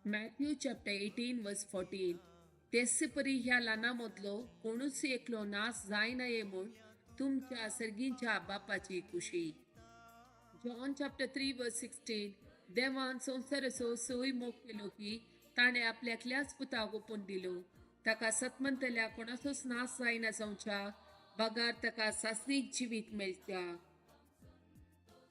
Matthew chapter 18 verse 14, तेच परी ह्या ल्हाना मदलो कोणूच एकलो नाश जायना म्हूण तुमच्या सर्गींच्या बापाची खुशी. जॉन चॅप्टर 3 वर्स 16, देवान संवसाराचो सोय मोग केलो की ताणें आपल्या एकल्याच पुताक ओपून दिलो, ताका सतमंतल्या कोणाचोच नाश जायना जावच्या बगार ताका सासणीक जिवीत मेळटा.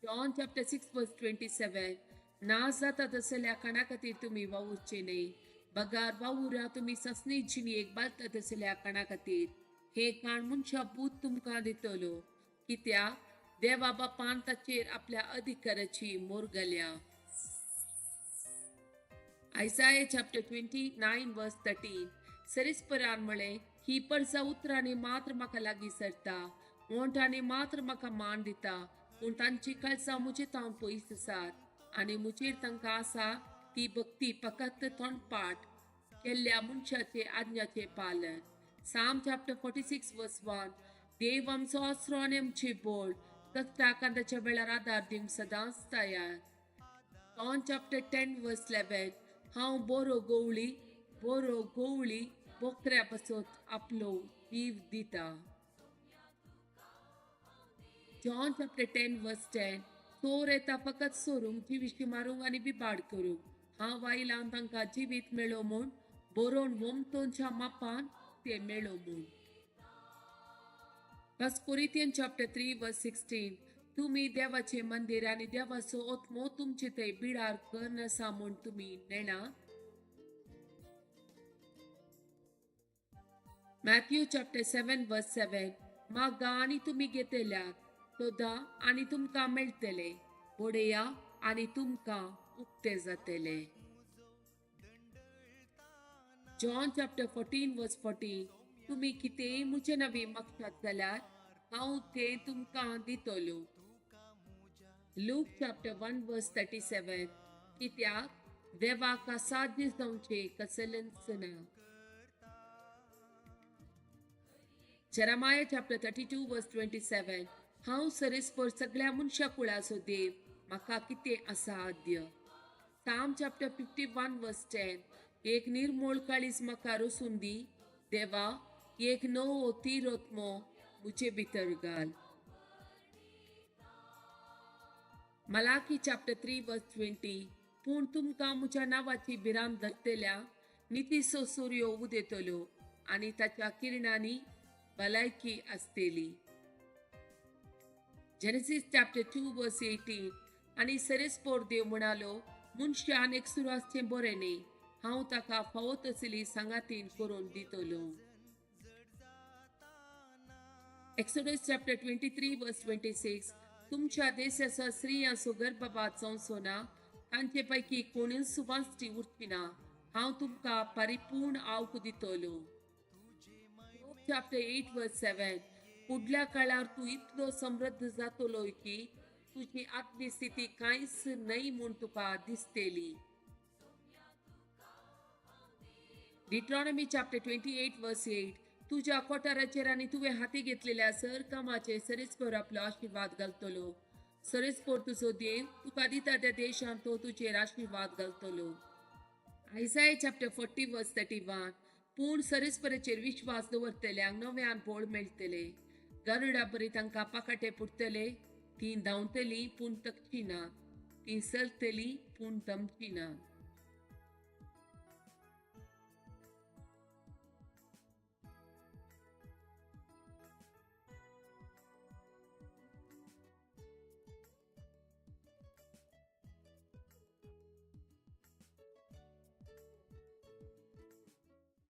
जॉन चॅप्टर 6 वर्स 27, नाश जाता तसल्या काणा खातीर तुमी वावुरचे न्हय, बगार वावुरा तुमी सासणीक जिणेक बालता तसल्या काणा खातीर. हे काण मनशा पूत तुमकां दितलो, कित्याक देवा बापान ताचेर आपल्या अधिकाराची मोर घाल्या. आयसाया चॅप्टर 29 वर्स 13, सरिस्परान म्हळें, ही परसा उतरांनी मात्र म्हाका लागीं सरता, ओंठांनी मात्र म्हाका मान दिता, पूण तांची काळसां म्हजे तावन पयस आसात आनी म्हजेर तांकां आसा ती भक्ती फकत तोंडपाठ केल्ल्या मनशाचे आज्ञाचें पालन. साम चॅप्टर 46 वर्स 1, देव आमचो आसरो आनी आमची बोळ, कश्टा कांद्याच्या वेळार आदार दिवंक सदांच तयार. जॉन चॅप्टर 10 वर्स 11, हांव बरो गवळी, बरो गवळी बोकऱ्या पासत आपलो जीव दिता. जॉन चॅप्टर 10 वर्स 10, चोर येता फकत सोरूंक, जिविशी मारूंक आनी बिबाड करूंक, हांव आयलां तांकां जिवीत मेळो म्हूण, बरोवन वोमतोनच्या मापान ते मेळो म्हूण. फर्स्ट कोरिंथियन चॅप्टर 3 वर्स 16, तुमी देवाचें मंदीर आनी देवाचो आत्मो तुमचे थंय बिडार करून आसा म्हूण तुमी नेणा. मॅथ्यू चॅप्टर 7 वर्स 7, मागा आनी तुमी घेतल्यात, सोदा आनी तुमकां मेळटले, बडया आनी तुमकां उक्ते जातले. जॉन चॅप्टर 14 वर्स 14, तुमी कितेंय म्हजे नवी मागशात जाल्यार हांव तें तुमकां दितलो. लूक चॅप्टर 1 वर्स 37, कित्याक देवाक असाध्य जावचें कसलेंच ना. जेरेमाया चॅप्टर 32 वर्स 27, हांव सरेस्पर सगळ्या मनशा कुळाचो देव, म्हाका कितें असाध्य. साम चॅप्टर 51 वर्स 10, एक निर्मोळ काळीज म्हाका रसून दी देवा, एक नवो तीरोत्मो म्हजे भितर घाल. मलाकी चॅप्टर 3 वर्स 20, पूण तुमकां म्हज्या नांवाची भिरांत धरतल्या नितीचो सुर्यो उदेतलो आनी ताच्या किरणांनी भलायकी आसतली. जेनेसीस चॅप्टर 2 वर्स 18, आनी सरेस्पोर देव म्हणालो, मनशान एकसुरो आसचें बरें न्ही, हांव ताका फावो तसली सांगातीन करून दितलो. एक्सोडस चॅप्टर 23 वर्स 26, तुमच्या देशाचो स्त्रियांचो गर्भपात जावचो ना, तांचे पैकी कोणूच वांचटी उरची ना, हांव तुमकां परिपूर्ण आवक दितलो. चॅप्टर 8 वर्स 7, फुडल्या काळार तूं इतलो समृद्ध जातलो की तुजी आत्मी स्थिती कांयच न्हय म्हूण तुका दिसतली. डिट्रॉनॉमी चॅप्टर 28 वर्स 8, तुज्या कोठाराचेर आनी तुवें हाती घेतलेल्या सर कामाचेर सरेस्पोर आपलो आशिर्वाद घालतलो. सरेस्पोर तुजो देव तुका दिता त्या देशांत तो तुजेर आशिर्वाद घालतलो. आयसाया चॅप्टर 40 वर्स 31, पूण सरेस्पराचेर विश्वास दवरतल्यांक नव्यान बळ मेळटले, गरुडा बरी तांकां पाकाटे पुरतले, तीं धांवतलीं पूण तकची ना, तीं चलतलीं पूण दमची ना.